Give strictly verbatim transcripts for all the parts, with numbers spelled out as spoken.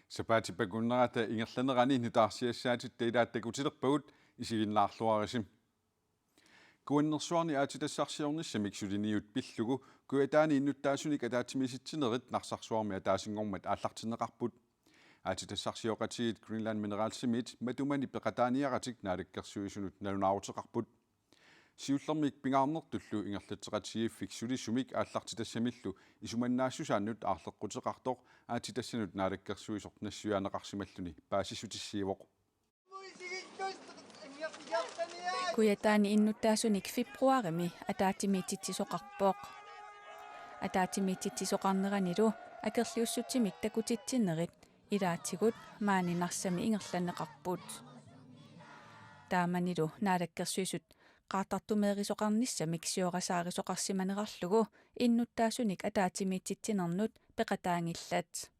Sapaatip-akunnerata ingerlanerani nutaarsiassaatitta ilaat takutilerpagut, isiginnaarluarisi. Kuannersuarni aatsitassarsiornissamik suliniut pillugu Kujataani innuttaasunik ataatsimiititsinerit Narsarsuarmi ataasinngormat aallartinneqarput. Aatsitassarsioqatigiit Greenland Mineralsimiit matumani peqataaniaratik Naalakkersuisunut nalunaaruteqarput. Siullermik pingaarnertullu ingerlatseqatigiiffik sulisumik aallartitassamillu isumannaassusaannut aarleqquteqartoq aatsitassanut Naalakkersuisoq nassuiaaneqarsimalluni paasissutissiivoq. Kujataani innuttaasunik februarimi ataatsimiititsisoqarpoq. Ataatsimiititsisoqarneranilu akerliussutsimik takutitsinerit ilaatigut maani Narsami ingerlanneqarput. Taamanilu Naalakkersuisut qaartartumeerisoqarnissamik siorasaarisoqarsimanerarlugu innuttaasunik ataatsimiititsinernut peqataanngillat.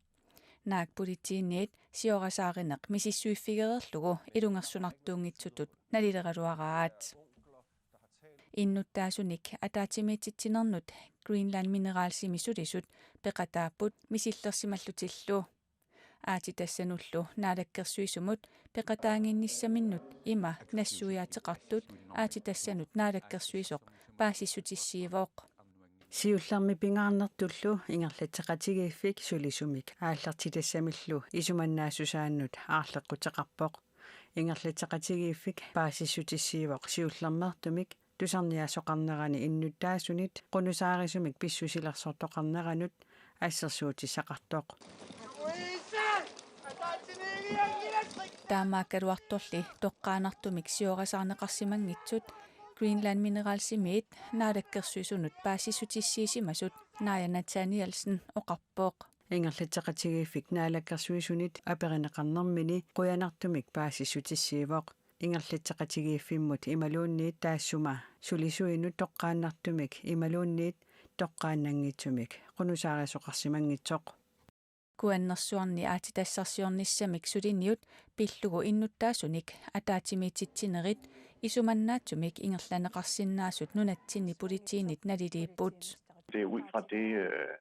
Naak politiiniit siorasaarineq misissuiffigereerlugu ilungersunartuunngitsutut nalileraluaraat. Innuttaasunik ataatsimiititsinernut Greenland Mineralsimi sulisut peqataapput misillersimallutillu. Aatsitassanullu Naalakkersuisumut peqataannginnissaminnut ima nassuiaateqartut aatsitassanut Naalakkersuisoq paasissutissiivoq. Siullermik pingaarnertullu ingerlatseqatigiiffik sulisumik aallartitassamillu isumannaassusaannut aarleqquteqarpoq. Ingerlatseqatigiiffik paasissutissiivoq siullermeertumik tusarniaasoqarnerani innuttaasunit qunusaarisumik pissusilersortoqarneranut assersuutissaqartoq. Taamaakkaluartorli toqqaannartumik siorasaarneqarsimanngitsut Greenland Mineralsimiit Naalakkersuisunut paasissutissiisimasut Naaja Nathanielsen oqarpoq. Ingerlatseqatigiiffik Naalakkersuisunit aperineqarnermini qujanartumik paasissutissiivoq. Ingerlatseqatigiiffimmut imaluunniit taassuma sulisuinut toqqaannartumik imaluunniit toqqaannanngitsumik qunusaarisoqarsimanngitsoq. Kuannersuarni aatsitassarsiornissamik suliniut pillugu innuttaasunik ataatsimiititsinerit isumannaatsumik ingerlanneqarsinnaasut nunatsinni politiinit naliliipput. Det er ud fra det, øh,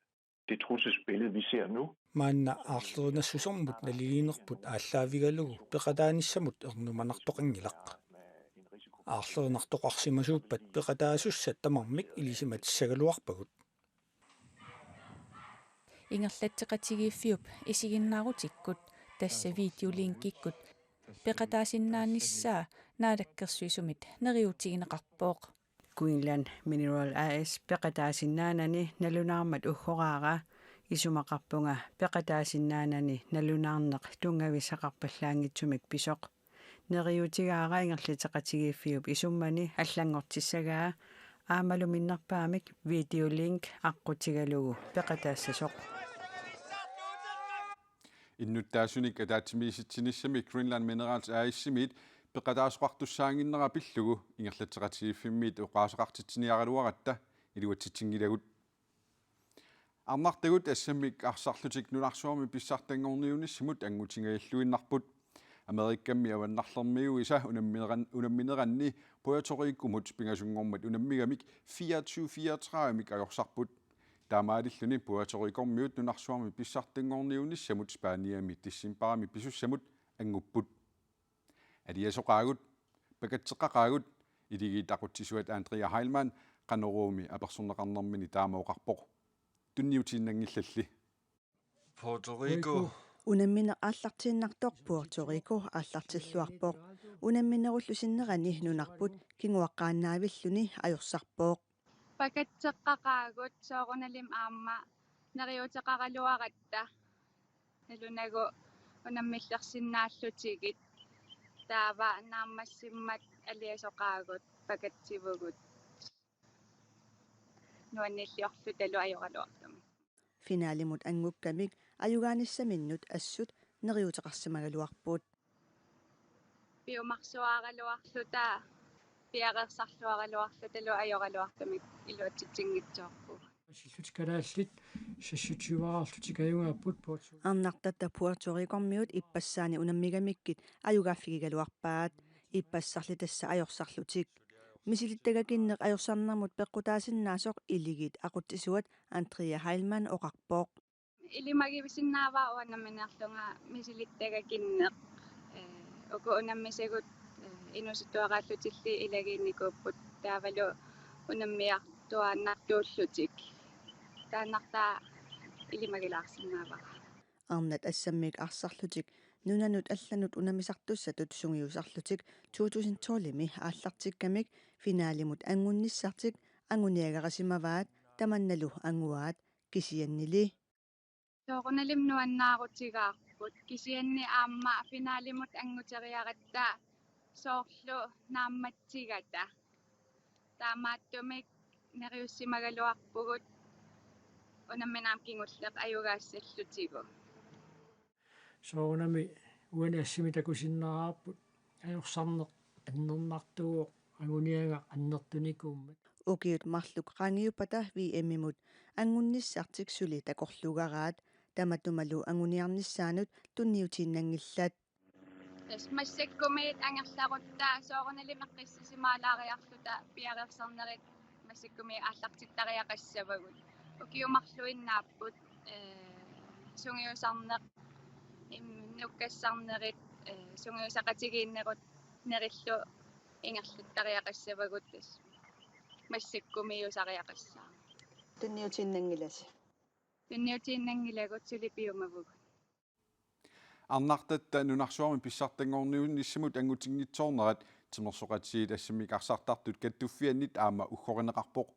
det trusselsbillede, vi ser nu. Maanna aarlerinassusermut naliliinerput aallaavigalugu peqataanissamut ernumanartoqanngilaq. Aarlerinartoqarsimasuuppat peqataasussat tamarmik ilisimatissagaluarpagut. Ingerlatseqatigiiffiup isiginnaarutikkut tassa videolinkikkut peqataasinnaanissaa Naalakkersuisumit neriuutigineqarpoq. Greenland Mineral A/S peqataasinnaanani nalunaarmat uggoraara isumaqarpunga peqataasinnaanani nalunaarneq tunngavissaqarpallaanngitsumik pisoq. Neriuutigaara ingerlatseqatigiiffiup isummani allanngortissagaa aammalu minnerpaamik videolink aqqutigalugu peqataassasoq. Innuttaasunik ataatsimiititsinissamik Greenland Minerals A/S-imiit peqataasoqartussaannginnera pillugu ingerlatseqatigiiffimmiit oqaaseqartitsiniaraluaratta iluatsitsinngilagut. Arnartagut assammik arsarlutik nunarsuarmi pissartanngorniunnissamut angutingajalluinnarput. Amerikami avannarlermiuisa unammineran-, unammineranni Puerto Ricomut pingasunngormat unammigamik fireogtyve fireogtredivemik ajorsarput. Taamaalilluni Puerto Ricormiut nunarsuarmi pissartanngorniunnissamut Spaniami decembarimi pisussamut angupput. Aliasoqaagut, pakatseqqaqaagut, Iligiit aqutsisuat Andrea Heilmann Qanoruumi apersorneqarnermini taama oqarpoq. Tunniutiinnanngillalli. Puerto Rico. Unammineq aallartiinnartoq Puerto Rico aallartilluarpoq. Unamminerullu sinnerani nunarput kinguaqqaannaavilluni ajorsarpoq. Pakatseqqaqaagut soorunalimi aamma neriuuteqaraluaratta. Nalunagu unammillersinnaallutigit. Taava naammassimmat aliasoqaagut pakatsivugut. Nuannilliorlutalu ajoraluartumik. Finalimut anngukkamik ajugaanissaminnut assut neriuuteqarsimagaluarput. Piumarsuaraluarluta, piareersarluaraluarlutalu ajoraluartumik iluatsitsinngitsoorpugut. Sillutik kalaallit seksogtyve-aarlutik ajugaapput Puerto. Arnartatta Puerto Ricormiut ippassaani unammigamikkit ajugaaffigigaluarpaat. Ippassarli tassa ajorsarlutik. Misilittagakinneq ajorsarnermut peqqutaasinnaasoq Iligiit aqutsisuat Andrea Heilmann oqarpoq. Ilimagisinnaavara uanga nammineerlunga misilittagakinneq. Ee, uku unammisagut, ee, inuusuttuaraallutilli ilagiinnikuupput taavalu unammiartuaannartuullutik. Taannartaa ilimagilaarsinnaavara. Arnat assammik arsarlutik nunanut allanut unammisartussatut sungiusarlutik to tusind tolv-imi aallartikkamik finalimut anngunnissartik anguniagarisimavaat, tamannalu anguaat, kisiannili. Soorunalimi nuannaarutigaarput, kisianni aamma finalimut annguteriaratta soorlu naammatsigata. Taamaattumik neriussimagaluarpugut unamminermi kingulleq ajugaassallutigu. Soorunami uani assimi takusinnaavarput ajorsarneq annernartuuvoq anguniagaq annertunikuummat. Ukiut marluk qaangiuppata V M-imut anngunnissartik suli takorluugaraat, tamatumalu anguniarnissaannut tunniutiinnanngillat. Tassa massakkumiit angerlarutta soorunalimi eqqissisimaalaariarluta piareersarnerit massakkumiit aallartittariaqassavagut. Ukiut marluinnaapput, ee, sungiusarneq, im-, nukkassarnerit, ee, sungiusaqatigiinnerut nerillu ingerlattariaqassavagut, tassa massakkumiiusariaqassaaq. Tunniutiinnanngilasi? Tunniutiinnanngilagut, suli piumavugut. Arnartatta nunarsuarmi pissartanngorniunnissamut angutinngitsoornerat timersoqatigiit assammik arsartartut kattuffiannit aamma uggorineqarpoq.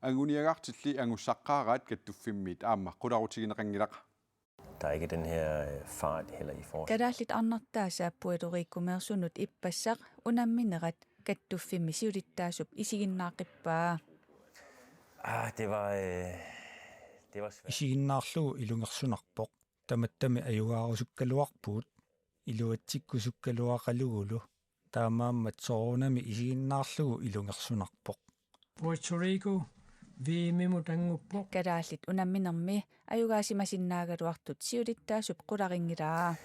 Anguniagartilli angussaqqaaraat kattuffimmit aamma qularutigineqanngilaq. Der er ikke den her øh, fart heller i forhold. Kalaallit arnartaasa Puerto Ricomeersunut ippassaq unamminerat kattuffimmi siulittaasup isiginnaaqippaa. Ah, det var, øh, det var svært. Isiginnaarlugu ilungersunarpoq. Tamattami ajugaarusukkaluarpugut. Iluatsikkusukkaluaqalugulu. Taamaammat soorunami isiginnaarlugu ilungersunarpoq. Puerto Rico V M-imut annguppoq. Kalaallit unamminermi ajugaasimasinnaagaluartut siulittaasup qularinngilara.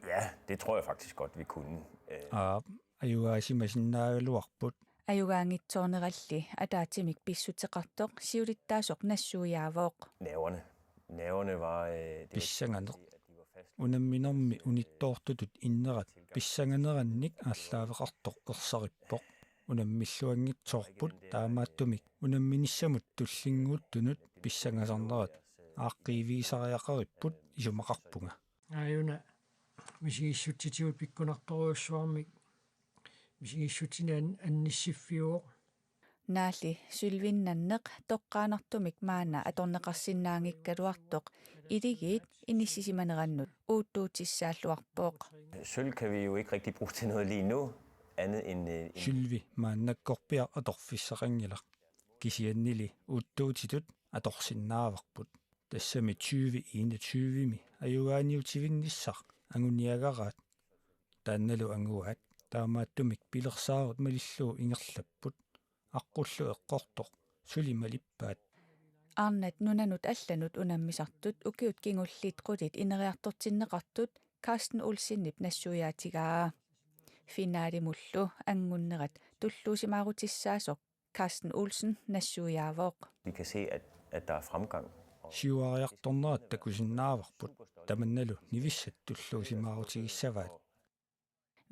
Ja, det tror jeg faktisk godt, vi kunne. Øh, Aap, ajugaasimasinnaagaluarput. Ajugaanngitsoorneralli ataatsimik pissuteqartoq siulittaasoq nassuiaavoq. Nerverne. Nerverne var... Øh, det var Pissanganeq. At de var fast. Unamminermi unittoortutut innerat pissanganerannik aallaaveqartoq ersarippoq. Unammilluanngitsoorput, taamaattumik unamminissamut tullinnguuttunut pissangasarnerat aaqqiivigisariaqaripput isumaqarpunga. Aajuna misigissutitigut pikkunartorujussuarmik misigissutinik an-, annissiffiuvoq. Naalli sølvinnanneq toqqaannartumik maanna atorneqarsinnaanngikkaluartoq Iligiit inissisimanerannut uuttuutissaalluarpoq. Sølv kan vi jo ikke rigtig bruge til noget lige nu, andet end... Øh, en... Sølvi maannakkorpiaq atorfissaqanngilaq. Kisiannili uuttuutitut atorsinnaavarput. Tassami tyve enogtyve-mi ajugaaniutivinnissaq anguniagaraat. Taannalu anguaat, taamaattumik pilersaarut malillugu ingerlapput. Aqqullu eqqortoq suli malippaat. Arnat nunanut allanut unammisartut ukiut kingulliit qulit ineriartortinneqartut Carsten Olsenip nassuiaatigaa. Finalimullu anngunnerat tulluusimaarutissaasoq Carsten Olsen nassuiaavoq. Vi kan se, at, at der er fremgang. Siuariartornerat takusinnaavarput, tamannalu nivissat tulluusimaarutigissavaat.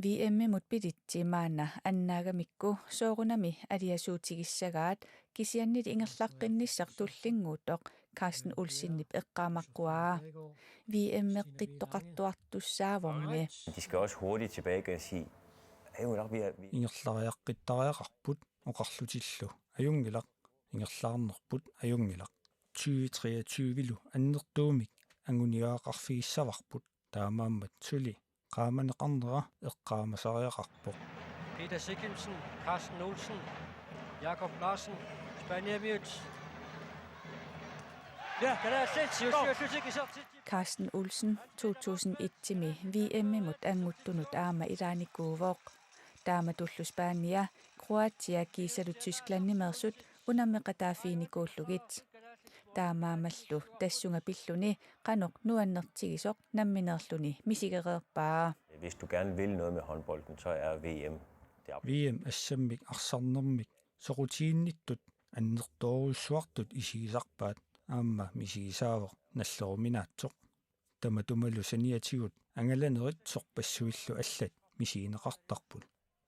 V M-imut billetsi maanna annaagamikku soorunami aliasuutigissagaat, kisiannili ingerlaqqinnissaq tullinnguuttoq Carsten Olsenip eqqaamaquaa. V M-eqqittoqartuartussaavormi. De skal også hurtigt tilbage igen og sige, "Hey, vi er, vi... Ingerlariaqqittariaqarput oqarlutillu: Ajunngilaq, ingerlaarnerput ajunngilaq. Tyve treogtyve-lu annertuumik anguniagaqarfigissavarput, taamaammat suli qaamaneqarnera eqqaamasariaqarpoq." Peter Sigimsen, Carsten Olsen, Jakob Larsen, Spaniamiut. Ja, kan jeg se, se, se, se, se, se. Carsten Olsen to tusind et-imi V M-imut anguttunut aamma ilaanikuuvoq. Taamatullu Spania, Kroatia kiisalu Tysklandimeersut unammeqataaffiginikuullugit. Taamaammallu tassunga pilluni qanoq nuannertigisoq nammineerluni misigereerpaa. Hvis du gerne vil noget med håndbolden, så er V M V M assammik arsarnermik soqutiginnittut annertoorujussuartut isigisarpaat aamma misigisaavoq nalleruminaatsoq. Tamatumalu saniatigut angalanerit sorpassuillu allat misigineqartarput.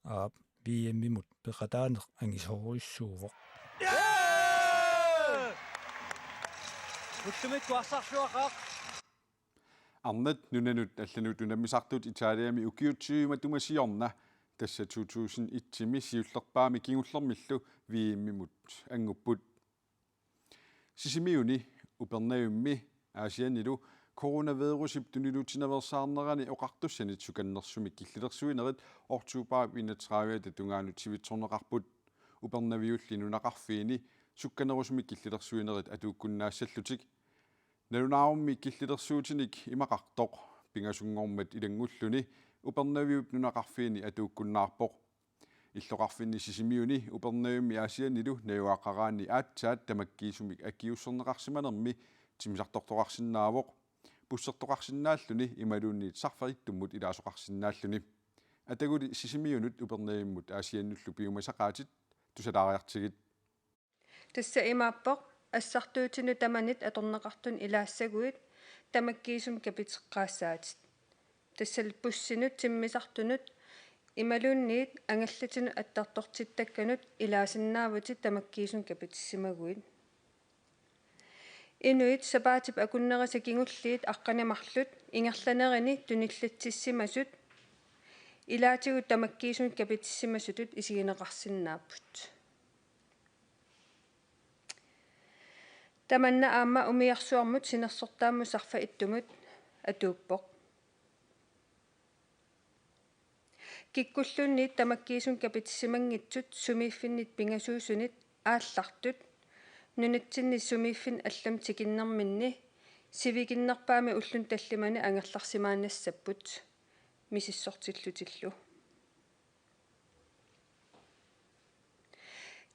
Aap, V M-imut peqataaneq angisoorujussuuvoq. Ullumikkut arsarluaqaaq. Arnat nunanut allanut unammisartut Italiami ukiut tyve matuma siorna, tassa to tusind et-imi siullerpaami kingullermillu V M-imut angupput. Sisimiuni Upernavimmi Aasiannilu coronavirusip tuniluutsinaveersaarnerani oqartussanit sukannersumik killilersuinerit oktobarip enogtredive-ata tungaanut sivitsorneqarput. Upernaviulli nunaqarfiini sukkanerusumik killilersuinerit atuukkunnaassallutik. Nalunaarummi killilersuutinik imaqartoq pingasunngormat ilanngulluni Upernaviup nunaqarfiini atuukkunnaarpoq. Illoqarfinni Sisimiuni Upernavimmi Aasiannilu najugaqaraanni aatsaat tamakkiisumik akiuusserneqarsimanermi timmisartortoqarsinnaavoq. Bussertoqarsinnaalluni imaluunniit sarfarittummut ilaasoqarsinnaalluni. Ataguli Sisimiunut Upernavimmut Aasiannullu piumasaqaatit tusalaariartigit. Tassa imaappoq: assartuutinut tamanit atorneqartunut ilaassaguit tamakkiisumik kapiteqqaassaatit. Tassalu bussinut timmisartunut imaluunniit angallatinut attartortittakkanut ilaasinnaavutit tamakkiisumik kapitissimaguit. Inuit sapaatip akunnerisa kingulliit aqqaneq-marluk ingerlanerini tunillatsissimasut ilaatigut tamakkiisumik kapitissimasutut isigineqarsinnaapput. Tamanna aamma umiarsuarmut sinersortaammut sarfarittumut atuuppoq. Kikkulluunniit tamakkiisumik kapitissimanngitsut sumiiffinnit pingasuusunit aallartut nunatsinni sumiiffinni allamut tikinnerminni sivikinnerpaami ulluni tallimani angerlarsimaannassapput misissortillutillu.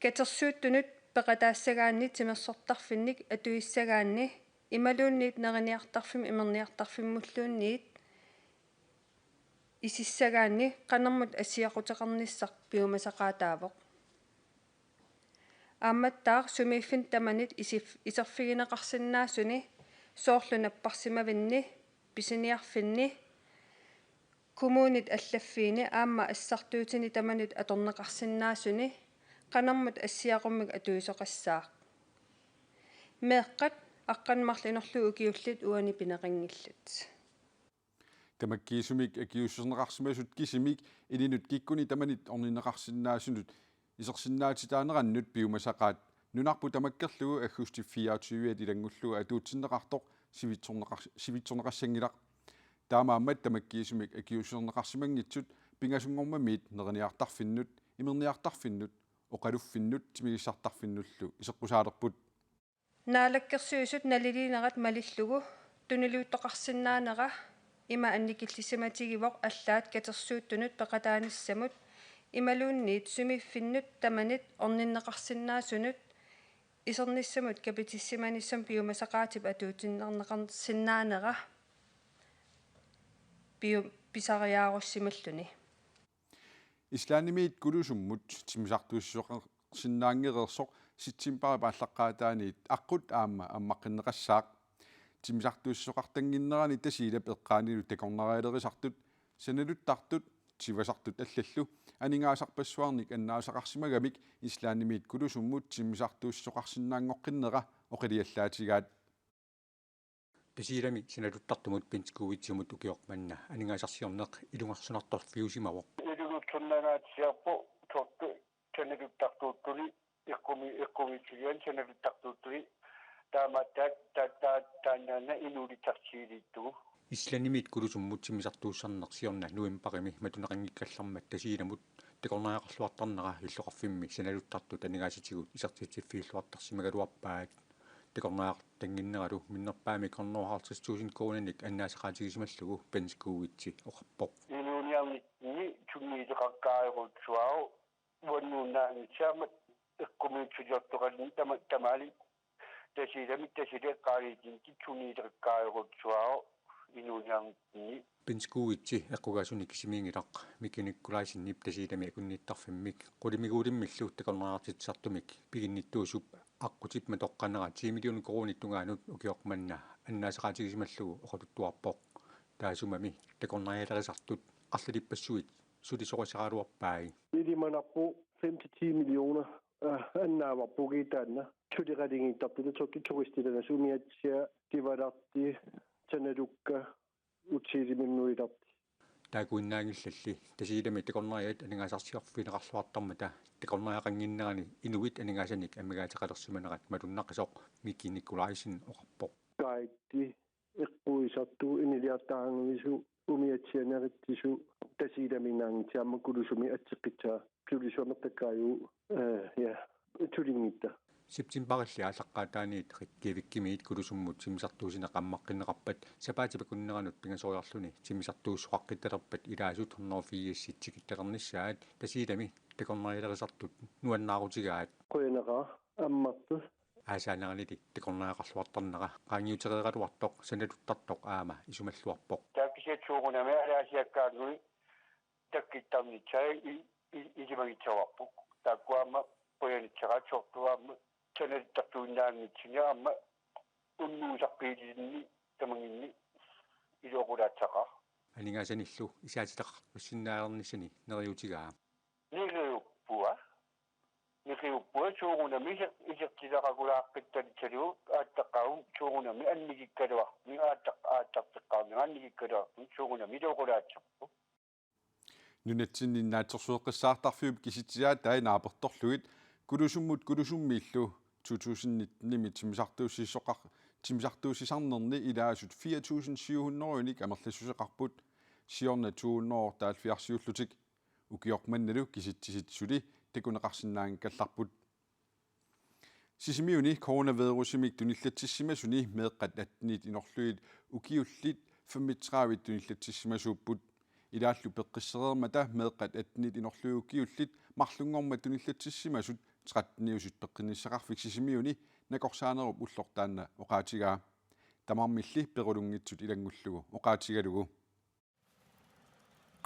Katersuuttunut peqataassagaanni timersortarfinnik atuissagaanni imaluunniit neriniartarfimmi imerniartarfimmulluunniit isissagaanni qanermut assiaquteqarnissaq piumasaqaataavoq. Aammattaaq sumiiffinni tamanit isif-, iserfigineqarsinnaasuni, soorlu napparsimavinni, pisiniarfinni, kommunit allaffiini aamma assartuutini tamanit atorneqarsinnaasuni qanermut assiaqummik atuisoqassaaq. Meeqqat aqqaneq-marluk inorlugit ukiullit uani pineqanngillat. Tamakkiisumik akiuusserneqarsimasut kisimik ilinut kikkuni tamanit orninneqarsinnaasunut isersinnaatitaanerannut piumasaqaat nunarput tamakkerlugu aggustip fireogtyve-at ilanngullugu atuutsinneqartoq sivitsorneqar-, sivitsorneqassanngilaq. Taamaammat tamakkiisumik akiuusserneqarsimanngitsut pingasunngormamiit neriniartarfinnut, imerniartarfinnut, oqaluffinnut timigissartarfinnullu iseqqusaalerput. Naalakkersuisut naliliinerat malillugu tuniluuttoqarsinnaanera ima annikillisimatigivoq allaat katersuuttunut peqataanissamut imaluunniit sumiiffinnut tamanit orninneqarsinnaasunut isernissamut kapitissimanissamut piumasaqaatip atuutsinneqarsinnaanera piu-, pisariaarussimalluni. Islandimiit Kulusummut timmisartuussisoqarsinnaanngereersoq septembarip aallaqqaataaniit aqqut aamma ammaqqinneqassaaq. Timmisartuussisoqartannginnerani Tasiilap eqqaanilu takornarialerisartut, sanaluttartut, tivasartut allallu aningaasarpassuarnik annaasaqarsimagamik Islandimiit Kulusummut timmisartuussisoqarsinnaanngoqqinnera oqiliallaatigaat. Tasiilami sanaluttartumut Bent Kuuitsimut ukioq manna aningaasarsiorneq ilungersunartorfiusimavoq. Ilungersunnaangaatsiarpoq tortu sanaluttartuuttuni eqqumi-, eqqumiitsuliani sanaluttartuuttuni taamaattaaq ta-, ta-, taannaana inuulissarsiiliittugu. Islandimiit Kulusummut timmisartuussarneq siorna novembarimi matuneqanngikkallarmat Tasiilamut takornariaqarluartarnera illoqarfimmi sanaluttartut aningaasatigut isertitsiffiilluartarsimagaluarpaat. Takornariaqartannginneralu minnerpaamik hundrede og halvtreds tusind koruuninik annaasaqaatigisimallugu Bent Kuuitsi oqarpoq. Inuuniarnitsinni sunniuteqaqqaareerujussuuara uannut naangissaammat eqqumiitsuliortoqarluni tama-, tamaani Tasiilami Tasiilap eqqaaniititsinni sunniuteqaqqaareerujussuuara inuuniarnitsinni. Benz Kuitsi eqqugaasuni kisimiinngilaq, Miki Nikolaisenip Tasiilami akunnittarfimmik qulimiguulimmillu takornariartitsisartumik piginnittuusup aqqutip matoqqanera ti million koruunit tungaanut ukioq manna annaasaqaatigisimallugu oqaluttuarpoq. Taassumami takornarialerisartut arlalippassuit sulisorisaraluarpai. Ilimanarpoq fem til ti millioner, øh, annaavarput taanna. Suleqaligiittartut, turistilanerusut, umiatsiaq, Kivalaarti, Tanalukka, Utsiliminnguilaarti. Taakkuinnaanngillalli Tasiilami takornariat aningaasarsiorfigineqarluartarmata takornariaqannginnerani inuit aningaasanik amigaateqalersimanerat malunnaqisoq Miki Nikolaisen oqarpoq. Guidi eqquisartut, iniliartaarnguisut, umiatsiaq neritsisoq, Tasiilamiinnaanngitsoq aamma Kulusummi atseqqissaaq, Kulusummi amerlakkaajuvoq, øh, ja, tulinngitsoq. Septemberilli aallaqqaataaniit Reykjavikimiit Kulusummut timmisartuussineq ammaqqinneqarpat sapaatip akunneranut pingasoriarluni timmisartuussoqaqqittalerpat ilaasut hundrede og firs tikittarnissaat Tasiilami takornarialerisartut nuannaarutigaat. Qujanaqaaq ammartoq. Aasaaneranili takornariaqarluartarnera qaangiutereeraluartoq sanaluttartoq aamma isumalluarpoq. Taava kisianni soorunami alaasiakkaannguit takkuttarnissaat i-, i-, ilimagissavarput. Taakku aamma qujanaqaat, soorlu aamma sanaluttartuinnaanngitsunik aamma unnuisarpiilinni tamanginni iluaqutaassaqaaq. Aningaasanillu isaatitaqartussinnaalernissani neriuutigaa. Neriuppunga. Neriuppunga soorunami iser-, isertitaqakulaaqqittalissaligu aallaqqaammut soorunami annikikkaluarluni, aallaq-, aallarteqqaarnera annikikkaluarluni soorunami iluaqutaassavarput. Nunatsinni naatsorsueqqissaartarfiup kisitsisaata naapertorlugit Kulusummut Kulusummiillu to tusind nitten-imi timmisartuussisoqar-, timmisartuussisarnerni ilaasut fire tusind syv hundrede-nik amerlassuseqarput, siorna to hundrede otteoghalvfjerds-iullutik. Ukioq mannalu kisitsisit suli takuneqarsinnaanngikkallarput. Sisimiuni coronavirusimik tunillatsissimasuni meeqqat attenit inorlugit ukiullit femogtredive tunillatsissimasuupput. Ilaallu peqqissereermata meeqqat attenit inorlugit ukiullit marlunngormat tunillatsissimasut tretteniusut peqqinnissaqarfik Sisimiuni nakorsaanerup ulloq taanna oqaatigaa. Tamarmilli perulunngitsut ilanngullugu oqaatigalugu.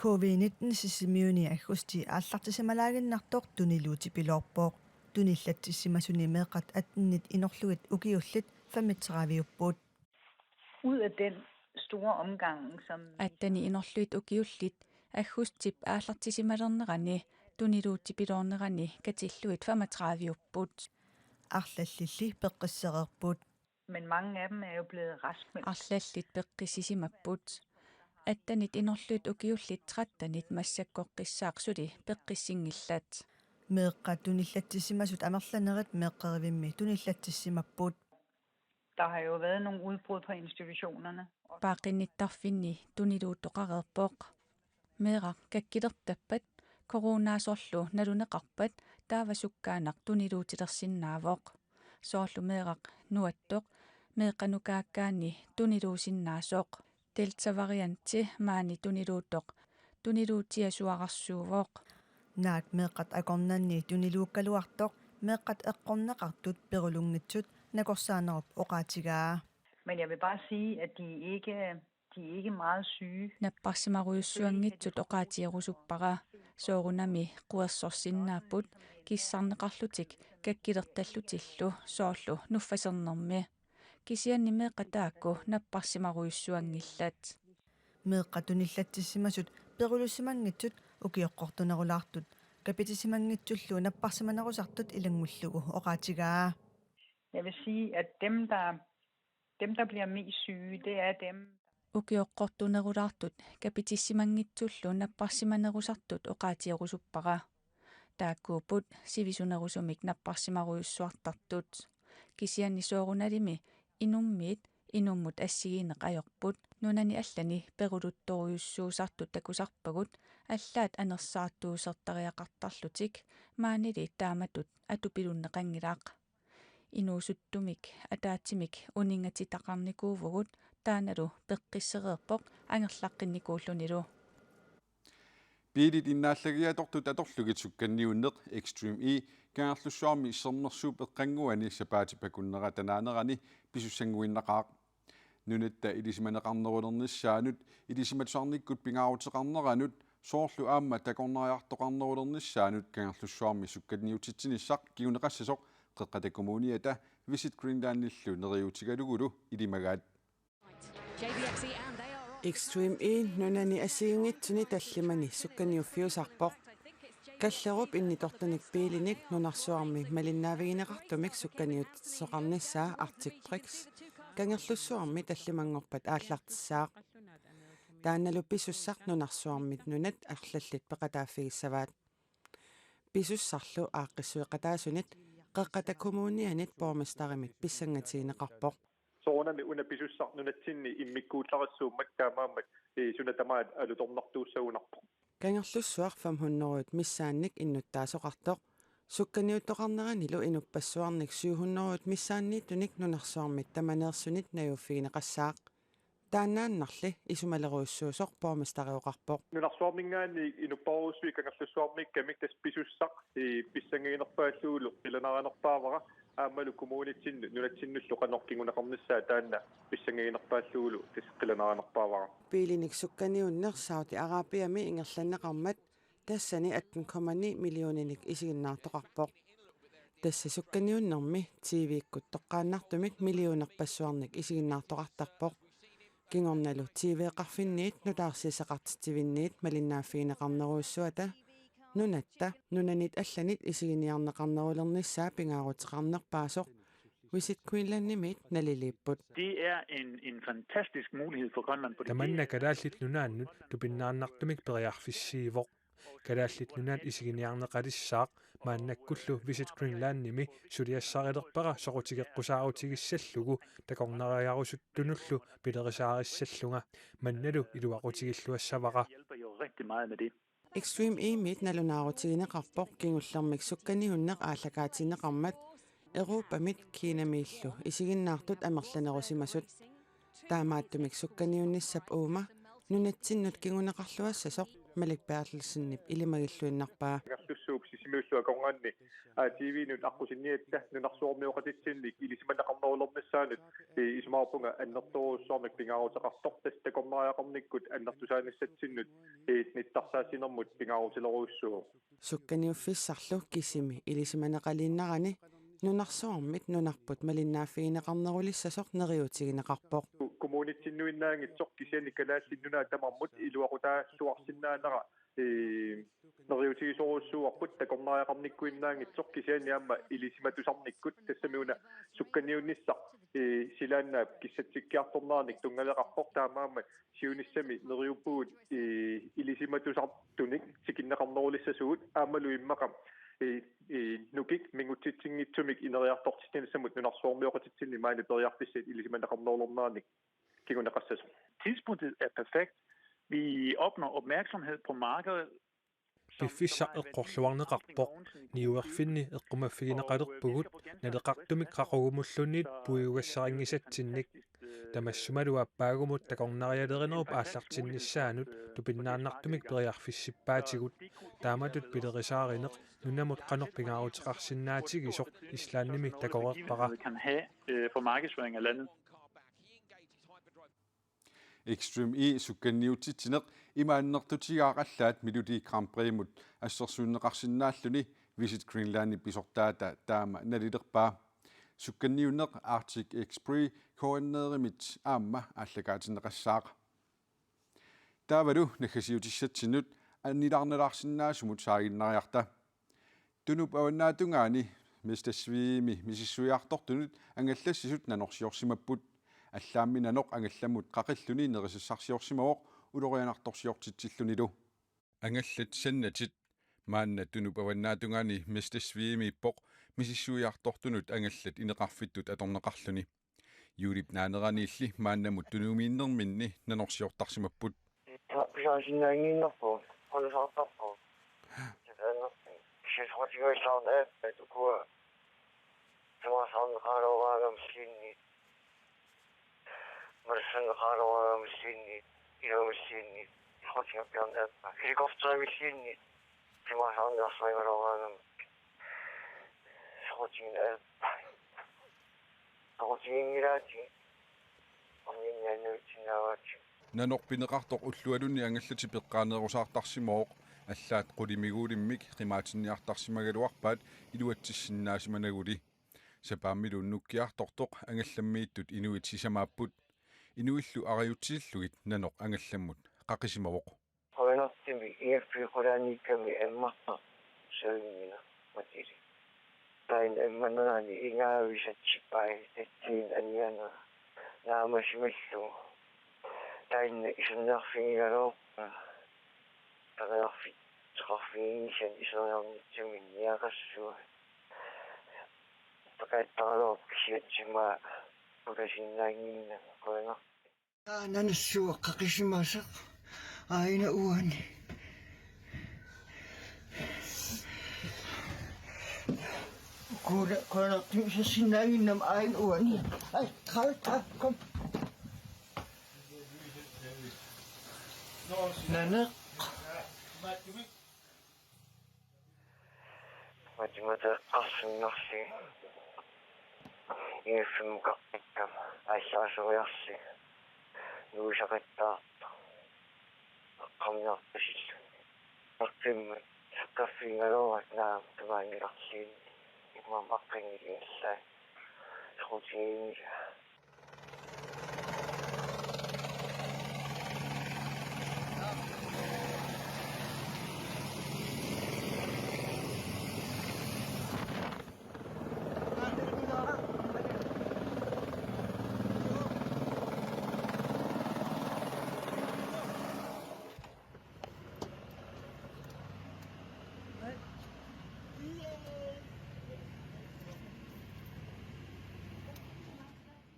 Covid nitten Sisimiuni aggusti aallartisimalaaginnartoq tuniluutipiloorpoq. Tunillatsissimasuni meeqqat attenit inorlugit ukiullit femogtredive-upput. Ud af den store omgang, som vi Atteni inorlugit ukiullit aggustip aallartisimalernerani tuniluutipiloornerani katillugit femogtredive-upput. Arlallilli peqqissereerput. Men mange af dem er jo blevet raskmeldt. Arlallit peqqissisimapput. Attenit inorlugit ukiullit trettenit massakkorpiaq suli peqqissinngillat. Meeqqat tunillatsissimasut amerlanerit meeqqerivimmi tunillatsissimapput. Der har jo været nogle udbrud på institutionerne. Paaqqinnittarfinni tuniluuttoqareerpoq. Meeraq kakkilertappat coronaasorlu naluneqarpat taava sukkaannaq tuniluutilersinnaavoq. Soorlu meeraq nuattoq meeqqanukaakkaanni tuniluusinnaasoq. Delta-varianti maani tuniluuttoq tuniluutiasuararsuuvoq. Naak meeqqat akornanni tuniluukkaluartoq meeqqat eqqorneqartut perulunngitsut nakorsaanerup oqaatigaa. Men jeg vil bare sige, at de ikke, de er ikke meget syge. Napparsimarujussuanngitsut oqaatigerusuppara. Soorunami quersorsinnaapput kissarneqarlutik kakkilertallutillu soorlu nuffasernermi. Kisianni meeqqat taakku napparsimarujussuanngillat. Meeqqat tunillatsissimasut perulussimanngitsut ukioqqortunerulaartut kapitisimanngitsullu napparsimanerusartut ilanngullugu oqaatigaa. Jeg vil sige, at dem, der, dem, der bliver mest syge, det er dem. Ukioqqortunerulaartut kapitissimanngitsullu napparsimanerusartut oqaatigerusuppara. Taakkuupput sivisunerusumik napparsimarujussuartartut. Kisianni soorunalimi inummiit inummut assigiinneq ajorput. Nunani allani peruluttorujussuusartut takusarpagut allaat anersaartuusertariaqartarlutik, maanili taamatut atupilunneqanngilaq. Inuusuttumik ataatsimik uninngatitaqarnikuuvugut, taannalu peqqissereerpoq angerlaqqinnikuullunilu. Biilit innaallagiatortut atorlugit sukkanniunneq Extreme E Kangerlussuarmi Sermersuup eqqannguani sapaatip akunnera tanaanerani pisussannguinnaqaaq. Nunatta ilisimaneqarnerulernissaanut, ilisimatusarnikkut pingaaruteqarneranut, soorlu aamma takornariartoqarnerulernissaanut Kangerlussuarmi sukkaniutitsinissaq kinguneqassasoq Qeqqata Kommuniata Visit Greenlandillu neriuutigalugulu ilimagaat. Extreme E nunani assigiinngitsuni tallimani sukkaniuffiusarpoq. Kallerup innitortunik biilinik nunarsuarmi malinnaavigineqartumik sukkaniutitsisoqarnissaa Arctic Prix Kangerlussuarmi tallimanngorpat aallartissaaq. Taannalu pisussaq nunarsuarmit nunat arlallit peqataaffigissavaat. Pisussarlu aaqqissueqataasunit Qeqqata Kommunianit borgmesterimit pissangatigineqarpoq. Soorunami una pisussaq nunatsinni immikkuullarissuummat taamaammat, ee, suna tamaat alutornartuussagunarpoq. Kangerlussuaq fem hundrede missaannik innuttaasoqartoq. Sukkaniuttoqarneranilu inuppassuarnik syv hundrede missaanniittunik nunarsuarmit tamaneersunit najuuffigineqassaaq. Taannaannarli isumalerujussuusoq borgmesteri oqarpoq. Nunarsuarminngaanniit inupparujussuit Kangerlussuarmiikkamik tassa pisussaq, ee, pissangaginerpaallugulu qilanaarinerpaavara, aammalu kommunitsinnut nunatsinnullu qanoq kinguneqarnissaa taanna pissangaginerpaallugulu tassa qilanaarinerpaavara. Biilinik sukkaniunneq Saudi Arabiami ingerlanneqarmat tassani atten komma ni millioninik isiginnaartoqarpoq. Tassa sukkaniunnermi T V-kkut toqqaannartumik millionerpassuarnik isiginnaartoqartarpoq. Kingornalu T V-qarfinniit nutaarsiassaqartitsivinniit malinnaaffigineqarnerujussuata nunatta nunanit allanit isiginiarneqarnerulernissaa pingaaruteqarnerpaasoq Visit Greenlandimiit naliliipput. Det er en, en fantastisk mulighed for Grønland, fordi Tamanna Kalaallit Nunaannut tupinnaannartumik periarfissiivoq. Kalaallit Nunaat isiginiarneqalissaaq maannakkullu Visit Greenlandimi suliassarilerpara soqutigeqqusaarutigissallugu takornariarusuttunullu pilerisaarissallunga. Mannalu iluaqutigilluassavara. Hjælper jo rigtig meget med det. Extreme E-miit nalunaarutigineqarpoq kingullermik sukkaniunneq aallakaatinneqarmat Europamit Kinamiillu isiginnaartut amerlanerusimasut. Taamaattumik sukkaniunnissap uuma nunatsinnut kinguneqarluassasoq Malik Berthelsenip ilimagilluinnarpaa. Kangerlussuup Sisimiullu akornanni A T V-nut aqqusinniatta nunarsuarmioqatitsinnik ilisimaneqarnerulernissaanut, ee, isumaqarpunga annertoorujussuarmik pingaaruteqartoq, tassa takornariaqarnikkut annertusaanissatsinnut, ee, nittarsaassinermut pingaarutilerujussuuvoq. Sukkaniuffissarlu kisimi ilisimaneqaliinnarani nunarsuarmit nunarput malinnaaffigineqarnerulissasoq neriuutigineqarpoq. Kommunitsinnuinnaanngitsoq kisianni Kalaallit Nunaat tamarmut iluaqutaalluarsinnaanera, ee, neriuutigisorujussuuarput takornariaqarnikkuinnaanngitsoq kisianni aamma ilisimatusarnikkut, tassami una sukkaniunnissaq, ee, silaannaap kissatsikkiartorneranik tunngaleqarpoq, taamaammat siunissami neriuppugut, ee, ilisimatusartunik tikinneqarnerulissasugut aammalu immaqa, ee, ee, nukik mingutsitsinngitsumik ineriartortitsinissamut nunarsuarmioqatitsinni maani periarfissat ilisimaneqarnerulerneranik kinguneqassasoq. Tidspunktet er perfekt. Vi opnår opmærksomhed på markedet. Piffissaq eqqorluarneqarpoq, niuerfinni eqqumaffigineqalerpugut naleqartumik qaqugumulluunniit puigugassarinngisatsinnik. Tamassumalu aappaagumut takornarialerinerup aallartinnissaanut tupinnaannartumik periarfissippaatigut. Taamatut pilerisaarineq nunamut qanoq pingaaruteqarsinnaatigisoq Islandimi takoreerpara. Kan have, øh, for markedsføring af landet. Extreme E sukkaniutitsineq ima annertutigaaq allaat Melodi Grand Priximut assersuunneqarsinnaalluni Visit Greenlandip pisortaata taama nalilerpaa. Sukkaniunneq Arctic Express K N R-imit aamma aallakaatinneqassaaq. Taavalu naggasiutissatsinnut annilaarnalaarsinnaasumut saaginnariarta. Tunup avannaatungaani Mestersviimi misissuiartortunut angallassisut nanorsiorsimapput. Allaammi nanoq angallammut qaqilluni nerisassarsiorsimavoq ulorianartorsiortitsillunilu. Angallat sannatit. Maanna Tunup avannaatungaani Mestersviimiippoq misissuiartortunut angallat ineqarfittut atorneqarluni. Juulip naaneraniilli maannamut tunuumiinnerminni nanorsiortarsimapput. Pisaasinnaanngiinnarpugut, qunusaartarpugut. Taanna kisianni soqutigiuallaarneq aappaat ukua tamaasa arneqaraluaraangamilluunniit, malussanneqaraluaraangamilluunniit, iluamilluunniit, soqutigappiarneq aappaat. Helikopterimilluunniit tamaasa arneqarluaraangamik soqutigineq aappaat. Soqutiginngilaatigut. Nanoq pineqartoq ullualunni angallatit peqqaaneerusaartarsimavoq, allaat qulimiguulimmik qimaatinniartarsimagaluarpaat iluatsissinnaasimanaguli. Sapaammilu nukkiartortoq angallammiittut inuit sisamaapput. Inuillu arajutsillugit nanoq angallammut qaqisimavoq. Qujanartumik I F-i qulaaniikkami ammartaq sulinngineq matili. Taanna ammanerani ingavisat sipai tattiin annianera naamasimallugu. Taanna iserniarfigigaluarpara periarfitseqarfiginngisaanni iserniarnitsuminnga niaqassua. Peqattaraluarpoq kisianni ima qulasinnaannginnama qujanaq. Aa, nanoq suaqqaqisimasaq aajuna uani. Kuula, kuula, isersinnaannginnama aajuna uani. Ai, træ, træ, kom. Nanoq. Matuma eqqarsaatigalugu I F-imut eqqarsaatigalugu aallaasoriarlugu nuusaqattaartoq eqqarniartutut. Eqqimmat saqqarfigigaluaruit naamik tamaaniilerlugu immap aqqanngiliallaat soqutiginngisaa.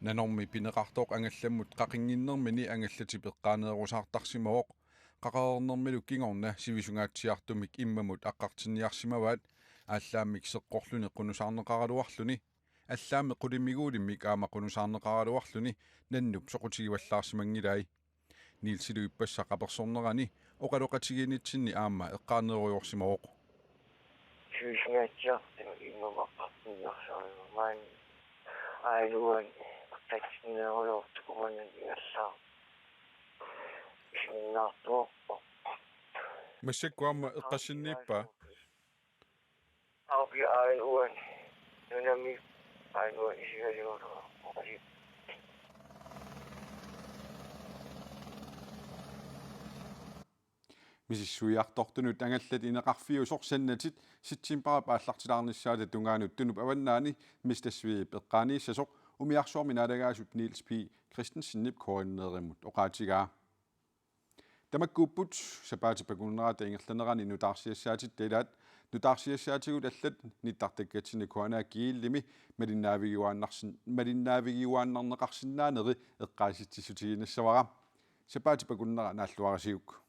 Nanormi pineqartoq angallammut qaqinnginnermini angallatit peqqaaneerusaartarsimavoq. Qaqereernermilu kingorna sivisungaatsiartumik immamut aqqartinniarsimavaat, aallaammik seqqorluni qunusaarneqaraluarluni, allaammi qulimiguulimmik aamma qunusaarneqaraluarluni nannup soqutigivallaarsimanngilai. Nielsilu ippassaq apersornerani oqaloqatigiinnitsinni aamma eqqaaneerujoorsimavoq. Sivisungaatsiartumik immamut aqqartinniarsimavaat, aajuna uani eqqarsaatigineerujoortoq umanani ingerlaartoq isiginnaartuarpoq. Massakkut aamma eqqassinniippaa? Aappi aajuna uani. Nunami aajuna uani isigaluartoq. Misissuiartortunut angallat ineqarfiusoq Sannatit septembarip aallartilaarnissaata tungaanut Tunup avannaani Mister Svip eqqaaniissasoq umiarsuarmi naalagaasup Niels P. Christensenip K N R-imut oqaatigaa. Tamakkuupput sapaatip akunnerata ingerlanerani nutaarsiassaatitta ilaat. Nutaarsiassaatigut allat nittartakkatsinni Q N A G L-imi malinnaavigiuaannarsin-, malinnaavigiuaannarneqarsinnaaneri eqqaasitsissutigiinnassavara. Sapaatip akunnera naalluarisiuk.